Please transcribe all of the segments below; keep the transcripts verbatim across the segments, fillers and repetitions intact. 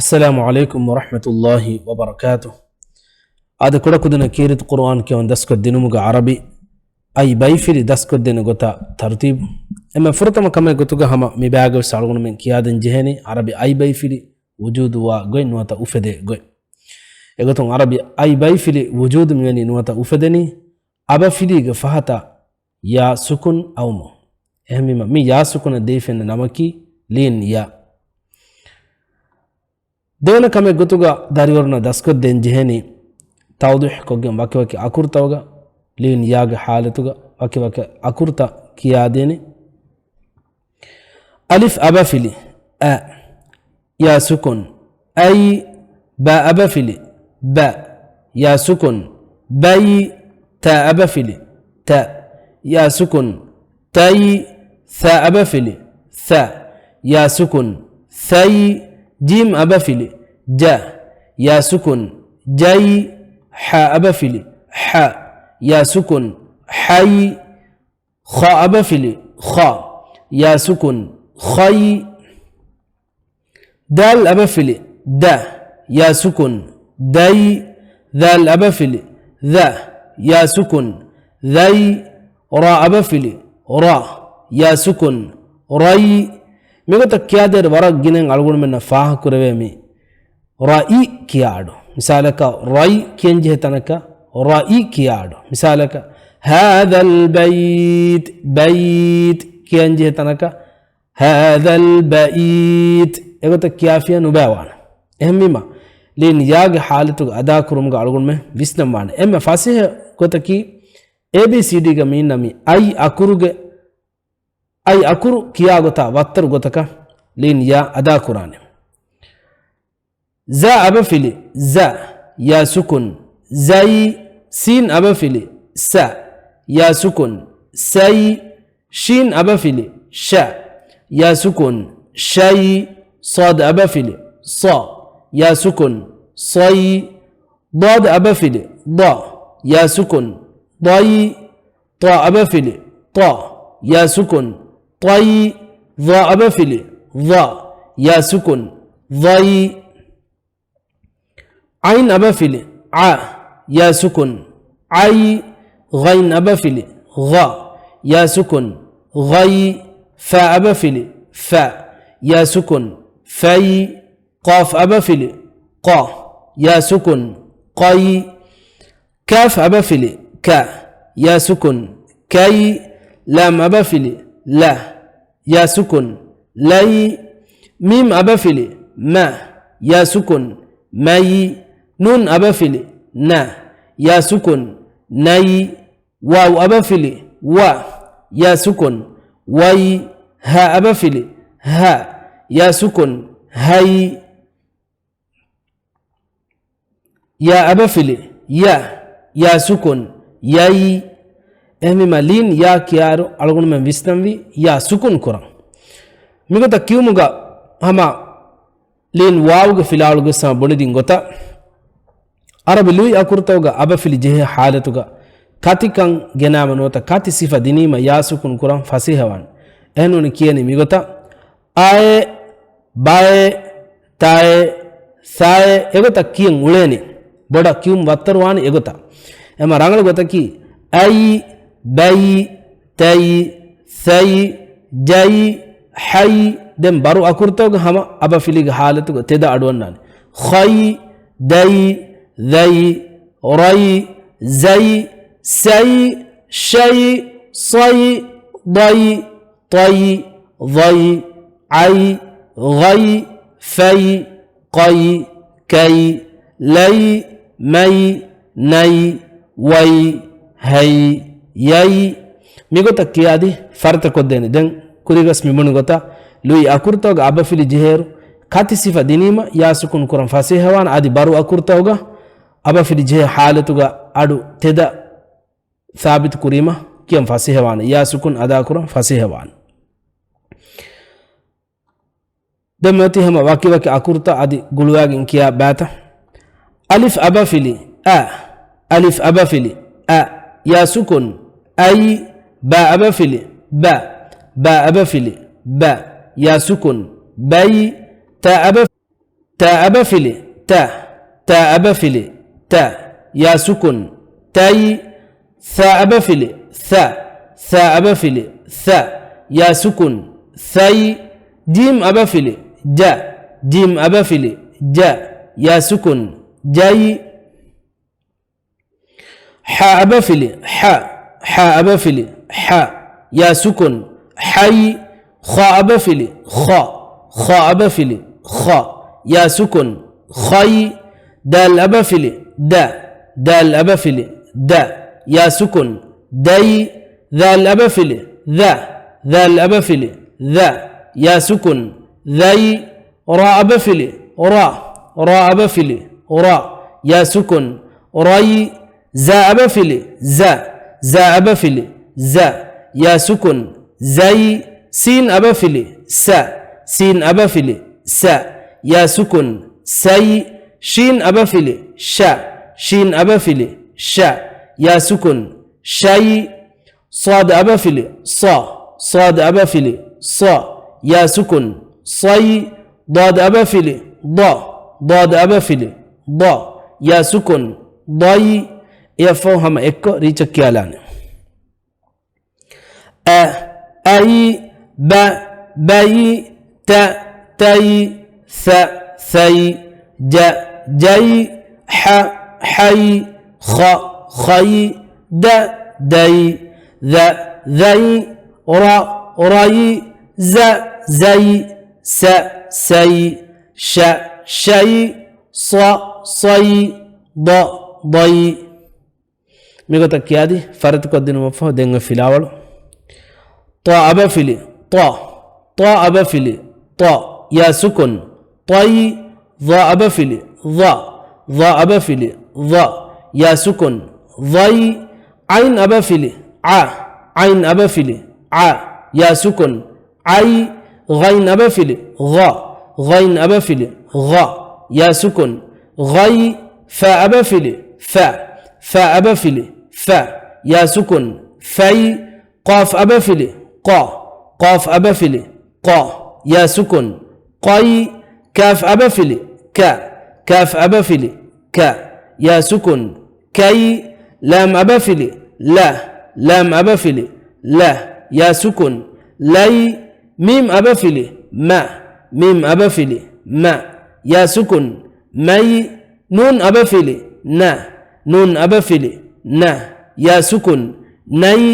އައްސަލާމު ޢަލައިކުމް ވަރަޙްމަތުﷲި ވަބަރަކާތު. އާދެ، ކުޑަކުދިންނަށް ކީރިތި ޤުރުއާން ކިޔަވަން ދަސްކޮށްދިނުމުގަ ޢަރަބި އައި ބައިފިލި ދަސްކޮށްދޭނެ ގޮތާ ތަރުތީބު. އެންމެ ފުރަތަމަ ކަމެއް ގޮތުގަ ހަމަ މި ބަޔާގަވެސް އަޅުގަނޑުމެން ކިޔާދޭން ޖެހޭނީ ޢަރަބި އައި ބައިފިލި ވުޖޫދުވާ ގޮތް ނުވަތަ އުފެދޭ ގޮތް. އެގޮތުން ޢަރަބި އައި ބައިފިލި ވުޖޫދު މިވަނީ ނުވަތަ އުފެދެނީ އަބަފިލީގެ ފަހަތަށް ޔާ ސުކުން އައުމުން. އެހެންވީމަ މި ޔާ ސުކުނަށް ދެވިފައިވާ ނަމަކީ ލީން ޔާ. ދެވަނަ ކަމެއް ގޮތުގަ ދަރިވަރުންނަށް ދަސްކޮށްދޭން ޖެހޭނީ ތައުޟީޙު ކޮށްގެން ވަކިވަކި އަކުރުތަކުގަ ލީން ޔާގެ ޙާލަތުގަ ވަކިވަކި އަކުރުތައް ކިޔާދޭނެ. އަލިފް އަބަފިލި އަ، ޔާ ސުކުން އައި. ބާ އަބަފިލި ބަ، ޔާ ސުކުން ބައި. ތާ އަބަފިލި ތަ، ޔާ ސުކުން ތައި. ޘާ އަބަފިލި ޘަ، ޔާ ސުކުން ޘައި. ޖީމް އަބަފިލި ޖަ، ޔާ ސުކުން ޖައި. ޙާ އަބަފިލި ޙަ، ޔާ ސުކުން ޙައި. ޚާ އަބަފިލި ޚަ، ޔާ ސުކުން ޚައި. ދާލް އަބަފިލި ދަ، ޔާ ސުކުން ދައި. ޛާލް އަބަފިލި ޛަ، ޔާ ސުކުން ޛައި. ރާ އަބަފިލި ރަ، ޔާ ސުކުން ރައި. މިގޮތަށް ކިޔާދޭއިރު ވަރަށް ގިނައިން އަޅުގަނޑުމެންނަށް ފާހަގަކުރެވޭ މި ރައި ކިޔާ އަޑު. މިސާލަކަށް ރައި ކިޔަންޖެހޭ ތަނަކަށް ރައި ކިޔާ އަޑު. މިސާލަކަށް ހާޛަލް ބައިތް، ބައިތް ކިޔަންޖެހޭ ތަނަކަށް ހާޛަލް ބައިތް. އެގޮތަށް ކިޔާފިއްޔާ ނުބައިވާނެ. އެހެންވީމަ ލީން ޔާގެ ޙާލަތުގަ އަދާކުރުމުގަ އަޅުގަނޑުމެން ވިސްނަންވާނެ. އެންމެ ފަސޭހަ ގޮތަކީ އޭ ބީ ސީ ޑީގަ މީންނަ މި އައި އަކުރުގެ އައި އަކުރު ކިޔާ ގޮތާ ވައްތަރު ގޮތަކަށް ލީން ޔާ އަދާކުރާނެ. ޒާ އަބަފިލި ޒަ، ޔާ ސުކުން ޒައި. ސީން އަބަފިލި ސަ، ޔާ ސުކުން ސައި. ޝީން އަބަފިލި ޝަ، ޔާ ސުކުން ޝައި. ޞާދް އަބަފިލި ޞަ، ޔާ ސުކުން ޞައި. ޟާދް އަބަފިލި ޟަ، ޔާ ސުކުން ޟައި. ޠާ އަބަފިލި ޠަ، ޔާ ސުކުން ޠައި. ޡާ އަބަފިލި ޡަ، ޔާ ސުކުން ޡައި. ޢައިން އަބަފިލި ޢަ، ޔާ ސުކުން ޢައި. ޣައިން އަބަފިލި ޣަ، ޔާ ސުކުން ޣައި. ފާ އަބަފިލި ފަ، ޔާ ސުކުން ފައި. ޤާފް އަބަފިލި ޤަ، ޔާ ސުކުން ޤައި. ކާފް އަބަފިލި ކަ، ޔާ ސުކުން ކައި. ލާމް އަބަފިލި ލަ، ޔާ ސުކުން ލައި. މީމް އަބަފިލި މަ، ޔާ ސުކުން މައި. ނޫން އަބަފިލި ނަ، ޔާ ސުކުން ނައި. ވާވް އަބަފިލި ވަ، ޔާ ސުކުން ވައި. ހާ އަބަފިލި ހަ، ޔާ ސުކުން ހައި. ޔާ އަބަފިލި ޔަ، ޔާ ސުކުން ޔައި. އެހެންވީމަ ލީން ޔާ ކިޔާއިރު އަޅުގަނޑުމެން ވިސްނަންވީ ޔާ ސުކުން ކުރަން. މިގޮތަށް ކިޔުމުގަ ހަމަ ލީން ވާވުގެ ފިލާވަޅުގެ ސަމަ ބުނެދިން ގޮތަށް، އަރަބި ލުއި އަކުރުތަކުގަ އަބަފިލި ޖެހޭ ޙާލަތުގަ ކަތިކަން ގެނާމަ ނުވަތަ ކަތި ސިފަ ދިނީމަ ޔާ ސުކުން ކުރަން ފަސޭހަވާނެ. އެހެންވަނީ ކިޔަނީ މިގޮތަށް، އައެ، ބައެ، ތައެ، ސައެ އެގޮތަށް ކިޔަން އުޅޭނީ. ބޮޑަށް ކިޔުން ވައްތަރު ވާނީ އެގޮތަށް. އެމަ ރަނގަޅު ގޮތަކީ، އައި، ބައި، ތައި، ސައި، ޖައި، ހައި. ދެން ބަރު އަކުރުތަކުގެ ހަމަ އަބަފިލީގެ ޙާލަތުގަ ތެދަ އަޑުއަންނާނެ. ޚައި، ދައި، ޛައި، ރައި، ޒައި، ސައި، ޝައި، ޞައި، ޟައި، ޠައި، ޟައި، ޢައި، ޣައި، ފައި، ޤައި، ކައި، ލައި، މައި، ނައި، ވައި، ހައި، ޔައި. މިގޮތަށް ކިޔާދީ ފަރިތަކޮށްދޭނެ. ދެން ކުރީގަސް މިބުނި ގޮތަށް ލުއި އަކުރުތަކުގެ އަބަފިލި ޖެހޭއިރު ކަތި ސިފަ ދިނީމަ ޔާ ސުކުން ކުރަން ފަސޭހަވާނެ. އަދި ބަރު އަކުރުތަކުގަ އަބަފިލި ޖެހޭ ޙާލަތުގަ އަޑު ތެދަށް ސާބިތު ކުރީމަ ކިޔަން ފަސޭހަވާނެ. ޔާ ސުކުން އަދާކުރަން ފަސޭހަވާނެ. ދެން މިއޮތީ ހަމަ ވަކިވަކި އަކުރުތައް އަދި ގުޅުވާގެން ކިޔާ ބައިތައް. އަލިފް އަބަފިލި އަ، އަލިފް އަބަފިލި އަ، ޔާ ސުކުން އައި. ބާ އަބަފިލި ބަ، ބާ އަބަފިލި ބަ، ޔާ ސުކުން ބައި. ތާ އަބަ، ތަ އަބަފިލި ތަ، ތަ އަބަފިލި ތަ، ޔާ ސުކުން، ތައި. ޘަ އަބަފިލި ޘަ، ޘަ އަބަފިލި ޘަ، ޔާ ސުކުން، ޘައި. ޖީމް އަބަފިލި ޖަ، ޖީމް އަބަފިލި ޖަ، ޔާ ސުކުން، ޖައި. ޙަ އަބަފިލި ޙަ، ޙަ އަބަފިލި ޙަ، ޔާ ސުކުން، ޙައި. ޚަ އަބަފިލި ޚަ، ޚަ އަބަފިލި ޚަ، ޔާ ސުކުން، ޚައި. ދާލް އަބަފިލި ދަ، ދާލް އަބަފިލި ދަ، ޔާ ސުކުން، ދައި. ޛާލް އަބަފިލި ޛަ، ޛާލް އަބަފިލި ޛަ، ޔާ ސުކުން، ޛައި. ރާ އަބަފިލި ރަ، ރާ އަބަފިލި ރަ، ޔާ ސުކުން، ރައި. ޒާ އަބަފިލި ޒަ، ޒާ އަބަފިލި ޒަ، ޔާ ސުކުން، ޒައި. ސީން އަބަފިލި ސަ، ސީން އަބަފިލި ސަ، ޔާ ސުކުން، ސައި. ޝީން އަބަފިލި ޝަ، ޝީން އަބަފިލި ޝަ، ޔާ ސުކުން، ޝައި. ޞާދު އަބަފިލި ޞަ، ޞާދު އަބަފިލި ޞަ، ޔާ ސުކުން، ޞައި. ޟާދު އަބަފިލި ޟަ، ޟާދު އަބަފިލި ޟަ، ޔާ ސުކުން، ޟައި. އެއަށްފަހު ހަމަ އެއްކޮށް ރީޗަށް ކިޔާލާނެ. އަ، އައި، ބަ، ބައި، ތަ، ތައި، ޘަ، ޘައި، ޖަ، ޖައި، ޙަ، ޙައި، ޚަ، ޚައި، ދަ، ދައި، ޛަ، ޛައި، ރަ، ރައި، ޒަ، ޒައި، ސަ، ސައި، ޝަ، ޝައި، ޞަ، ޞައި، ޟަ، ޟައި. މިގޮތަށް ކިޔާދީ ފަރިތަކޮށްދިނުމަށްފަހު ދެން އޮތް ފިލާވަޅު. ޠާ އަބަފިލި ޠަ، ޠާ އަބަފިލި ޠަ، ޔާ ސުކުން، ޠައި. ޡާ އަބަފިލި ޡަ، ޡާ އަބަފިލި ޡަ، ޔާ ސުކުން، ޡައި. ޢައިން އަބަފިލި ޢަ، ޢައިން އަބަފިލި ޢަ، ޔާ ސުކުން، ޢައި. ޣައިން އަބަފިލި ޣަ، ޣައިން އަބަފިލި ޣަ، ޔާ ސުކުން، ޣައި. ފާ އަބަފިލި ފަ، ފާ އަބަފިލި ފަ، ޔާ ސުކުން، ފައި. ޤާފް އަބަފިލި ޤަ، ޤާފް އަބަފިލި ޤަ، ޔާ ސުކުން، ޤައި. ކާފް އަބަފިލި ކަ، ކާފް އަބަފިލި ކަ، ޔާ ސުކުން، ކައި. ލާމް އަބަފިލި ލަ، ލާމް އަބަފިލި ލަ، ޔާ ސުކުން، ލައި. މީމް އަބަފިލި މަ، މީމް އަބަފިލި މަ، ޔާ ސުކުން، މައި. ނޫން އަބަފިލި ނަ، ނޫން އަބަފިލި ނަ، ޔާ ސުކުން، ނައި.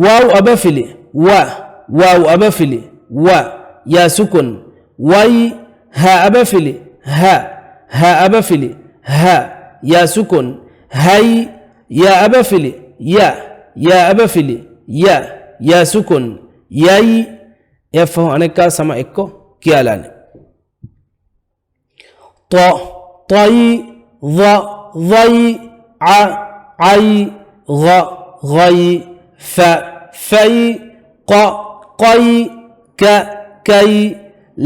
ވާވް އަބަފިލި ވަ، ވާވް އަބަފިލި ވަ، ޔާ ސުކުން، ވައި. ހާ އަބަފިލި ހަ، ހާ އަބަފިލި ހަ، ޔާ ސުކުން، ހައި. ޔާ އަބަފިލި ޔަ، ޔާ އަބަފިލި ޔަ، ޔާ ސުކުން، ޔައި. އެއަށްފަހު އަނެއްކާ ސަމަ އެއްކޮށް ކިޔާލާނެ. ޠ، ޠައި، ޡ، ޡައި، ޢަ، ޢައި، ޣ، ޣައި، ފ، ފައި، ޤ، ޤައި، ކ، ކައި،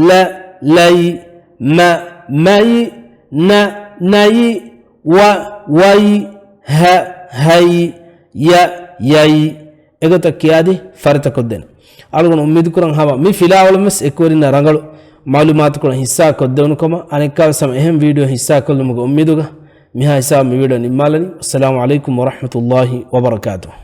ލ، ލައި، މ، މައި، ނ، ނައި، ވ، ވައި، ހ، ހައި، ޔ، ޔައި. އެގޮތަށް ކިޔާދީ ފަރިތަކޮށްދޭނެ. އަޅުގަނޑު އުއްމީދުކުރަން ހަމަ މި ފިލާވަޅުން ވެސް އެކުވެރިންނަށް ރަނގަޅު މަޢުލޫމާތުކޮޅެއް ހިއްސާކޮށްދެވުނު ކަމަށް. އަނެއްކާވެސް ހަމަ އެހެން ވީޑިއޯ ހިއްސާކޮށްލުމުގެ އުއްމީދުގަ މިހާ ހިސާބު މި ވީޑިއޯ ނިންމާލަނީ. އައްސަލާމު ޢަލައިކުމް ވަރަޙްމަތުﷲި ވަބަރަކާތުހު.